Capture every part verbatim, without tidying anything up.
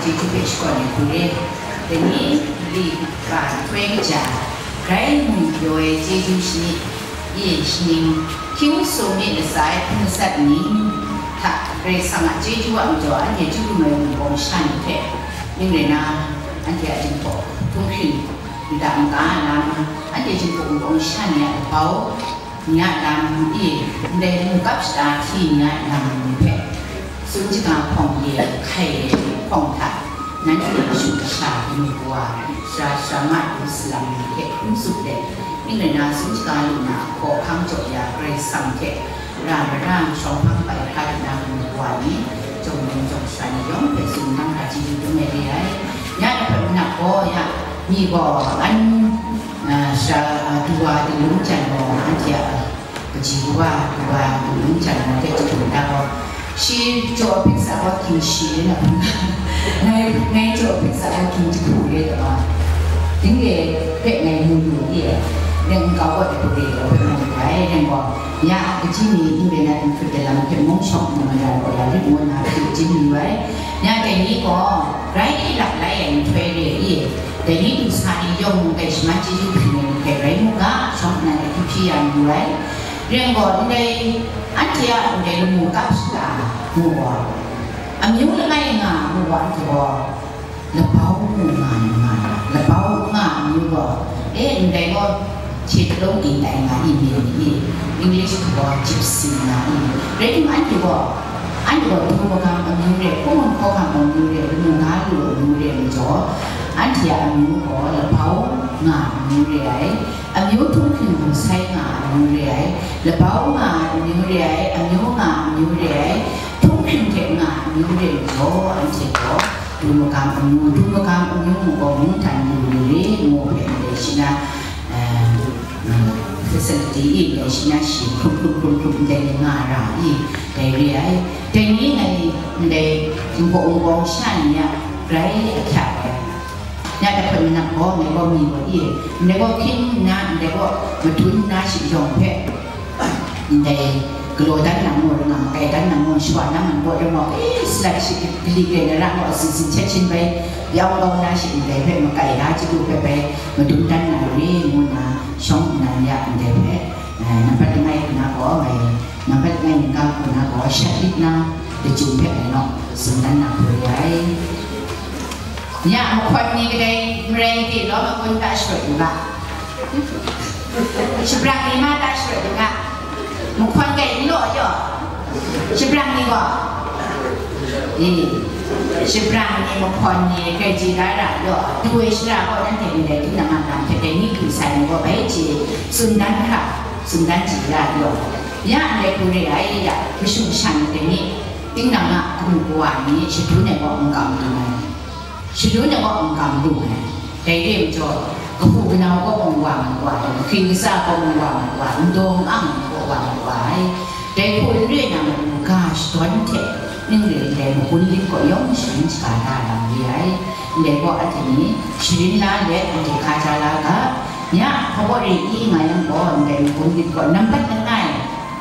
Chyeju hpe shakawn ai hku re. Dai ni, li, ba, nhtoi kaja, grai mung pyaw ai chyeju shani, ye shaning, hkying sum mi latsa ai hpung matsat ning hta, Karai Kasang a chyeju a majaw anhte chyeju mai wunpawng sha ni hte, ning rai na, anhte a jinghpaw htunghkring, nta nka a lam, anhte jinghpaw wunpawng sha ni a labau, Nya lam e, ndai mu kap shata hti nya lam ni hpe, tsun shaga hpawng ye hkai e hpawng hta, nanhte a shu kasha kanu kawa, sara sara ma du salang ni hpe hkrum tsup let, ning rai na tsun shaga lu na hkaw hkang jaw ya Karai Kasang hte, ra mara shawng hpang bai hkra lu na kanu kawa ni, jawng nang jawng sara ni yawng hpe tsun nang hta chyeju dum ai re ai. Nya na hpe manap gaw ya, mi gaw an, ah, sara, ah, duwa dinglung jan gaw, anhte a, Kaji wa, wa, ngu jang na de jahtum da gaw, shi jaw hpik sa gaw hkying shi na hpung, ngai, ngai jaw hpik sa gaw hkying jahku re da gaw, ding le hpe ngai mu lu ye, nang nkau gaw de hpe re gaw hpe mu lu ai, nang gaw, ya, kaji ni, n rai na, n hput de lam hpe mung shawng mu na gaw, ya, lit ngu na hpe jin lu ai, ya, dai ni gaw, rai lap lai ai nhtoi re i, dai ni du sa ni yawng mung dai shaman chyeju hpring ai ni hpe rai mu ga, shawng nnan ai hpyi hpyi ya n lu ai. Ren gaw, ndai, anhte a ndai lamu kap shata mu gaw, amyu langai nga mu gaw, anhte gaw, labau mu nga, nga, labau nga amyu gaw, e, ndai gaw, hte talung ging tai nga i, mi ni i, English gaw, gypsy nga i, rai timung, anhte gaw, anhte gaw, du magam amyu re, hpung hkawhkam amyu re, lamu ga lu amyu re, majaw, anhte a amyu gaw, labau nga amyu re ai. Amyu htunghkring hpung sai nga ai amyu re ai, labau nga ai amyu re ai, amyu nga ai amyu re ai, htunghkring hte nga ai amyu re ai majaw, anhte gaw, du magam amyu, du magam amyu mu gaw mungdan lu lu re, ngu hpe ndai shi na, eh, facility e ndai shi na shi hkrum hkrum hkrum hkrum ndai ni nga ra i, dai re ai. Dai ni ngai ndai nbawng nbawng sha ni a grai ahkyak ai. Ya, dai hpe manang gaw, ndai gaw mi gaw i, ndai gaw hkying nna, ndai gaw madun nna shi yawng hpe, ndai galaw dan na ngu, ringa makai dan na ngu, shawa na man gaw, rai gaw, e, salat shi, kali kai na ra gaw, singsin htet shin bai, yawng kau na shi, ndai hpe makai da, chyalu hpe bai, madun dan na re, ngu nna, shawng nnan ya, ndai hpe, eh, nampat langai hku na gaw, ngai, nampat langai mungga hku na gaw, shat lit na, lachyum hpe ngai naw, tsun dan na hku re ai. Ya, mahkawn ni kadai marai made law makun ta sharawt u ga. Shabrang ni ma ta sharawt u ga. Mahkawn kai n law yaw. Shabrang ni gaw. E, shabrang ni, mahkawn ni, kai chye da ra yaw. Du ai shara gaw nanhte ndai tinang a lam hte dai ni du sai ni gaw bai chye. Tsun dan hkra, tsun dan chye ra yaw. Ya ndai hku re ai ya, mashu masha ni dai ni, tinang a kanu kawa ni, shadun ai gaw n kam lu ai. Shadun ai gaw n kam lu ai. Dai re ai majaw, kahpu kanau gaw mung wa mat wa ai, mahking kasa gaw mung wa mat wa ai, ndaw ang gaw wa mat wa ai. Dai hku n re na matu ga shadawn hte, ning re ndai magun lit gaw yawng sharin shaga da lam re ai. Ndai gaw anhte ni sharin la let, anhte hkaja la ga, ya, hpa gaw re i nga yang gaw, ndai magun lit gaw nampat langai,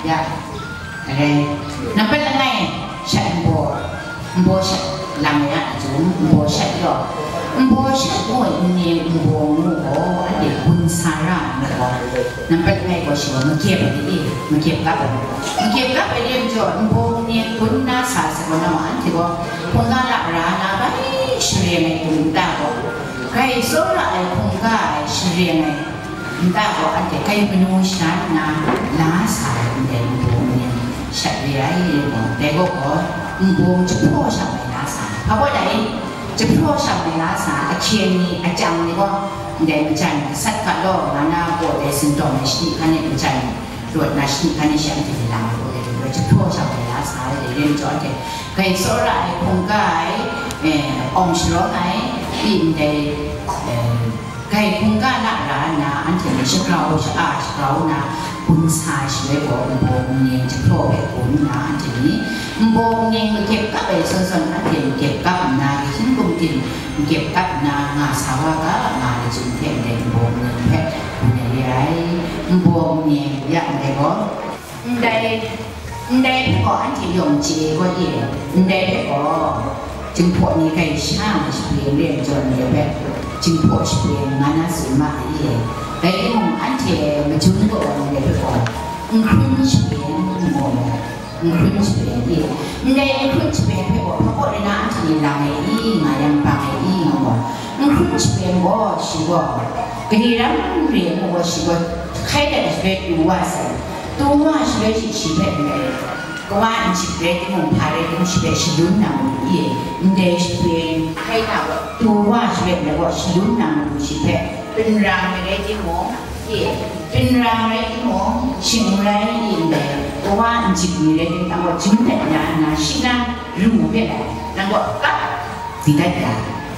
ya, Arai, nampat langai, shat nbaw, nbaw shat lang ya, a jung, nbaw shat gaw, nbaw shat ngu ai n-, nbaw ngu gaw, anhte gun sa ra ai ngu gaw, nampat langai gaw shi gaw, magyep ai de, magyep kap ai, magyep kap ai de majaw, nbaw ngu ni gun na sa sa gaw, nang anhte gaw, hkungga la ra na bai, shareng ai hkungga gaw, grai tsawra ai hkungga ai shareng ai, Nta gaw anhte kai manu sha nna la sa ai ndai nbawng ni shat re ai, dai gaw gaw nbawng jahpraw sha mai la sa ai. Hpa gaw dai, jahpraw sha mai la sa ai, ahkyeng ni, akyang ni gaw ndai majan gasat ga law, nga na gaw dai sintawng ai shani hkan e majan rawt na shani hkan e shi anhte ni lang ai gaw dai, dai gaw jahpraw sha mai la sa ai, dai ren jaw anhte kai tsawra ai, hkungga ai, eh, awng sharawng ai, i ndai, eh, Kai hkungga la ra nna, anhte ni shagrau sha-, a, shagrau nna, gun sa shaloi gaw, nbawng nni jahpraw hpe gun nna, anhte ni nbawng nni makyep kap ai zawn zawn, anhte makyep kap nna, kahkying gumtin makyep kap nna, nga sa wa ga, nga lachyum hte ndai nbawng nni hpe gun ai re ai. Nbawng nni ya ndai gaw, Ndai, ndai hpe gaw anhte yawng chye gaw ye, ndai hpe gaw, Jinghpaw ni grai sha ai shapen re ai majaw, ndai hpe jinghpaw shapen nga na tsun ma ai. Rai timung, anhte majung kaw ai ndai hpe gaw, n hkrum shapen n mu ai, n hkrum shapen i, ndai n hkrum shapen hpe gaw, hpa kaw rai na anhte ni lang ai i, nga yang bang ai i, nga gaw, n hkrum shapen gaw, shi gaw, gari ram re ai mu gaw, shi gaw, hkai dat ai shaloi tu wa sai, tu wa shaloi shi, shi hpe ndai, kawa n ship rai timung, hpa rai timung, shi hpe shalun na matu i, ndai shapen hkai na gaw, tu wa shaloi ndai gaw, shalun na matu shi hpe, pinrang ai rai timung, i, pinrang rai timung, shing n rai i, ndai, kawa n ship ni rai timung, nang gaw jum dat ya nna, shi na ru hpe lai, nang gaw kap di dat ya,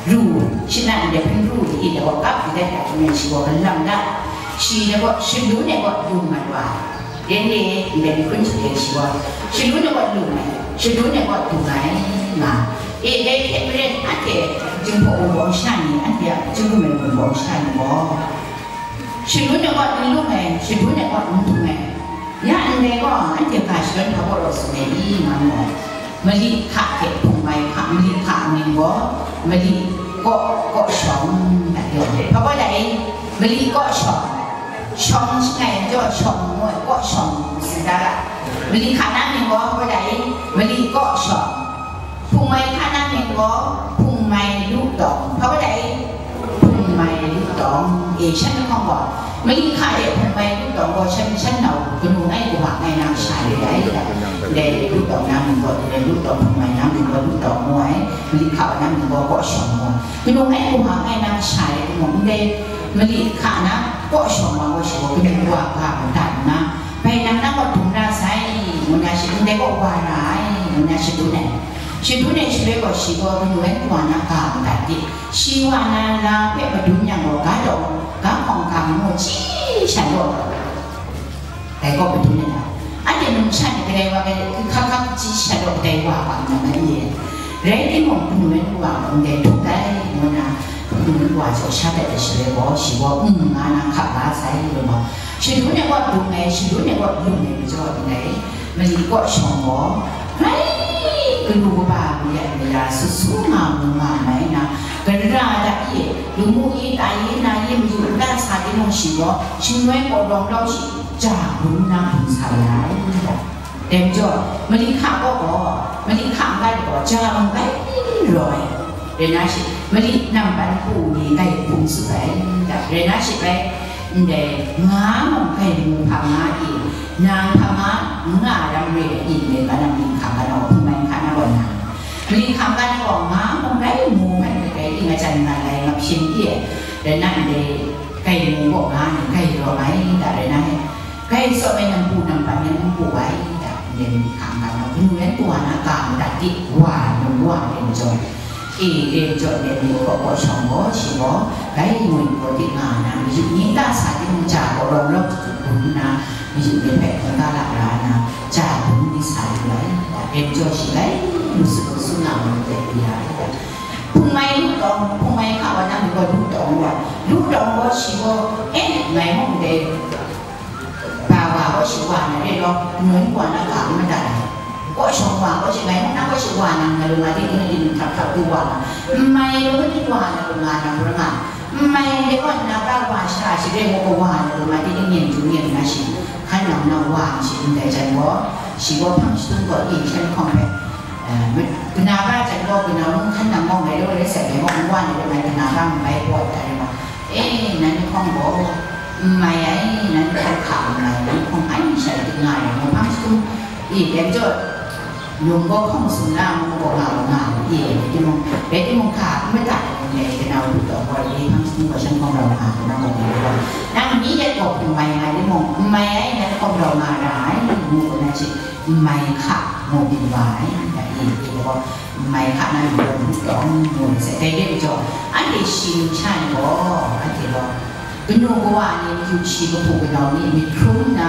ru, shi na ndai hpun ru i, ndai gaw kap di dat ya, jum yang shi gaw galam dat, shi ndai gaw shalun ai gaw lung mat wa. Yen e, ndai ni hkun shapen shi gaw, shalun ai gaw lung ai, shalun ai gaw dung ai, nga. E, dai hte maren, anhte Jinghpaw Wunpawng sha ni, anhte a Chyeju Lungme Wunpawng sha ni gaw, shalun ai gaw n lung ai, shalun ai gaw n dung ai. Ya ndai gaw, anhte ga shadawn hpa gaw raw tsun ai i, nga mu ai. Mali hka hte hpungmai hka, mali hka a mying gaw, mali kaw, kaw shawng, dat yawng. Hpa gaw dai, mali kaw shawng, shawng shangai jaw shawng ngu ai, kaw shawng tsun da ga. Mali hka na mying gaw, hpa gaw dai, mali kaw shawng. Hpungmai hka na mying gaw, hpungmai lu tawng. Hpa gaw dai, hpungmai lu tawng. E, shan lahkawng gaw, mali hka de hpungmai lu tawng gaw, shan, shan nau, kanu ngai, kawa ngai nang sha de dai, dai, lu tawng na mying gaw, dai lu tawng hpungmai na mying gaw, lu tawng ngu ai, mali hka na mying gaw, kaw shawng ngu ai. Kanu ngai, kawa ngai nang sha de, kanu ndai, mali hka na, kaw shawng wa gaw, shi gaw, kanu wa ga, ga nna, bai nang, nang gaw dung na sai, ngu na shi, ndai gaw wa ra ai, ngu na shadun ai. Shadun ai shaloi gaw, shi gaw kanu ai kawa na ga madat di, shi wa na la hpe madun yang gaw, ga daw, ga hkawng ga ngu chyi sha law, dai gaw madun ai na. Anhte numsha ni kadai wa, kadai hkak hkak chyi sha law, kadai wa ga nna mai ye. Rai timung, kanu ai kawa gaw ndai htup ai, ngu na, kanu ai kawa jaw sha dat ai shaloi gaw, shi gaw, mm, nga na hkap la sai, ngu gaw, shadun ai gaw dung ai, shadun ai gaw lung ai majaw ndai, mali kaw shawng gaw, grai galu kaba mayat maya sut su nga mu nga mai na, gara da i, lu mu i, tai i, na i, mayu nta sa timung shi gaw, shingnoi kaw rawng rau shi, ja gun na gun sa ya ai, dai majaw, mali hka kaw gaw, mali hka n-gai gaw, ja n-gai rawng ai. Rai na shi, mali nampan pu ni grai hpung tsup ai, rai na shi bai, ndai nga mung grai mu hpa nga i, nang hpa nga, nga ram re ai i, ndai ga na mali hkam ga na gaw, hpungmai hka na gaw na, mali hkam ga na gaw, nga mung grai mu hpan grai i, nga jan nga lai, nga hpyin i, rai na ndai grai mu gaw nga ni, grai rawng ai, da rai na he, grai tsawm ai nampu nampan yan n pu ai, da ndai mali hkam ga na, kanu yan kawa na ga madat di, wa, nu wa, rai majaw. E, len jaw let ni kaw kaw shawng gaw, shi gaw, bai ngun gaw di nga na, mayu ni ta sa di mung ja gaw rawng rawng hkut hkut gun nna, mayu ni hpe hkungga la ra nna, ja gun di sa yu ai, len jaw shi bai lu su lu su nga ngu let di ya ai. Hpungmai lu tawng, hpungmai hka wa na mi gaw lu tawng wa, lu tawng gaw shi gaw, e, ngai mung dai, Ba wa gaw shi wa na re law, nun wa na ga n madat ai. Kaw shawng wa gaw shi ngai mung na gaw shi wa na, na lu nga di, di, di, htap htap du wa nga. N mai lu di wa na lu nga na, lu nga. N mai de gaw na ga wa sha shi re mu gaw wa na lu nga di, di, nyin du nyin na shi. Hkan nang na wa shi ndai jan gaw, shi gaw hpang shi tung gaw, i shan hkawng hpe, eh, ma-, kana ga jan gaw, kana mung hkan nang gaw ngai lu re sai, ngai gaw n wa na lu nga, kana ga n bai pawt ai re ma. E, nan hkawng gaw, n mai ai, nan hkawng hka n mai, nan hkawng ai sha di nga ai, ngu hpang shatum, i, dai majaw, nung gaw hkawng sung na, ngu gaw nga gaw nga ai, i, rai timung, rai timung hka n madat ai, ngu ai, kanau lu taw gaw, i, hpang shatum gaw shan hkawng rau nga, kanau gaw nga gaw, nang mi yet gaw hpung mai nga timung, n mai ai, nan hkawng rau nga ra ai, ngu gaw na chye, n mai hka, ngu byin wa ai, da, i, i, gaw, Mai hka na myit gaw lu tawng mu ai sai. Dai re ai majaw, anhte shi numsha ni gaw, anhte gaw, kanu kawa ni, mayu shi kahpu kanau ni myit hkrum nna,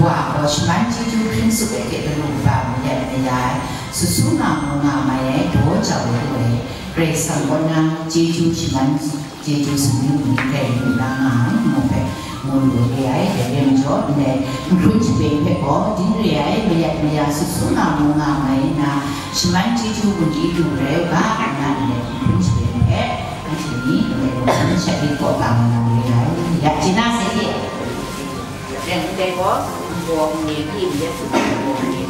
wa gaw shaman chyeju hpring tsup ai hte galu kaba mayat maya ai, sut su nga mu nga mai ai, daw jau ai lu ai, Karai Kasang kaw na chyeju shaman Chyeju sumyu ni grai lu na nga ai ngu hpe mu lu re ai, dai re ai majaw, ndai nhkrun shapen hpe gaw ding re ai mayat maya sut sung nga mu nga mai nna, shaman chyeju gun di lu rai u ga, nna ndai nhkrun shapen hpe anhte ni ndai mungkan sha di kaw tam nga mu re ai. Ya, chye na sai de. Dai ndai gaw, nbaw nne hpyi myit, nbaw nne